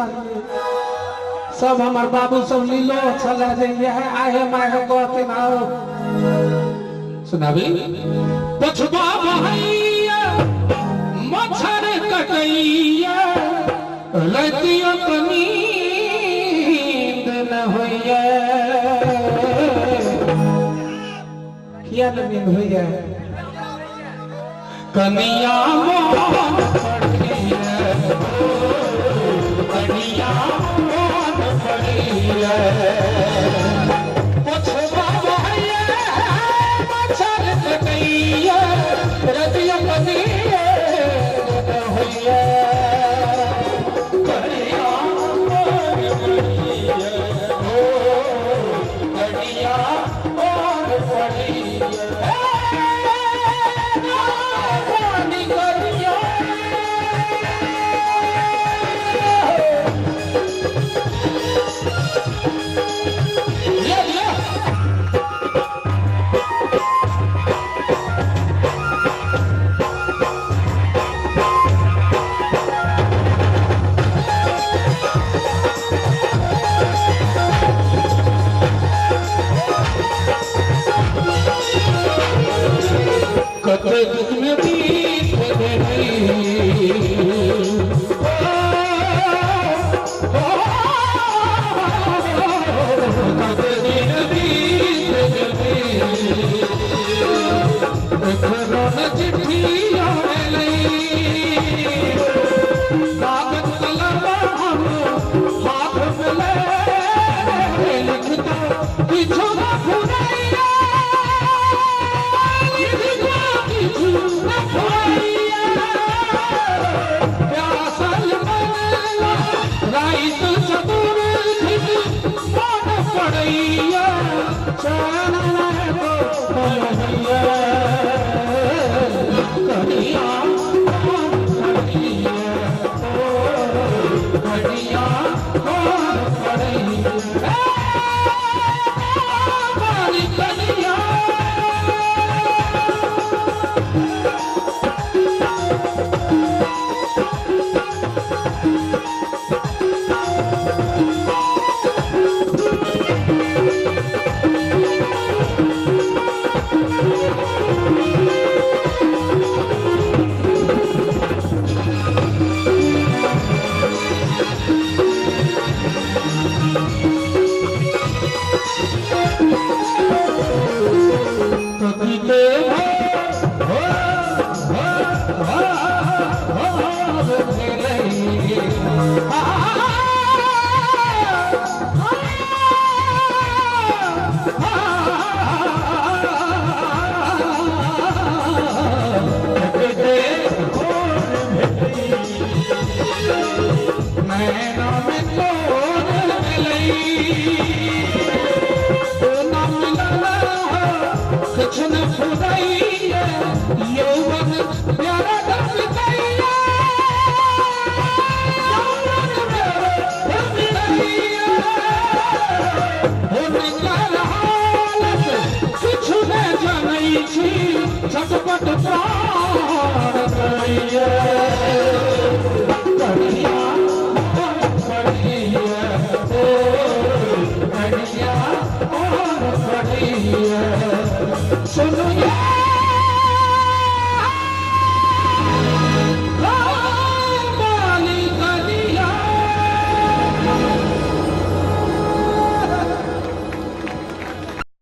देखलियै। सब हमर बाबू सब लीलो छलै जे इएह आहे माहे कहथिन आओ सुनाबी। पछबा बहैया मच्छर कटैया रतियो नींद न होइया। किया न नींद होइया? कनिया मोन पड़िया, कनिया मोन पड़िया। पछबा बहैया मच्छर कटैया रतियो नींद न होइया। कनिया मोन पड़िया, ओ कनिया मोन पड़िया। रानी कनिया। लिया लिया। कते दुख में बीत गई, कते दिन बीत गई, एखनो न चिट्ठी आएलै। कागज कलम हम हाथ में ले लिखता किछु न फुरैया, लिखता किछु न फुरैया। प्यासल मनला राइत चतुर्थी मन पड़ैया, चैन को पलैया। कनिया मोन पड़ैया, ओ कनिया मोन पड़ैया। रानी कनिया। कतिते हो हो हो हो भेलै। नैना में तोर भेलै।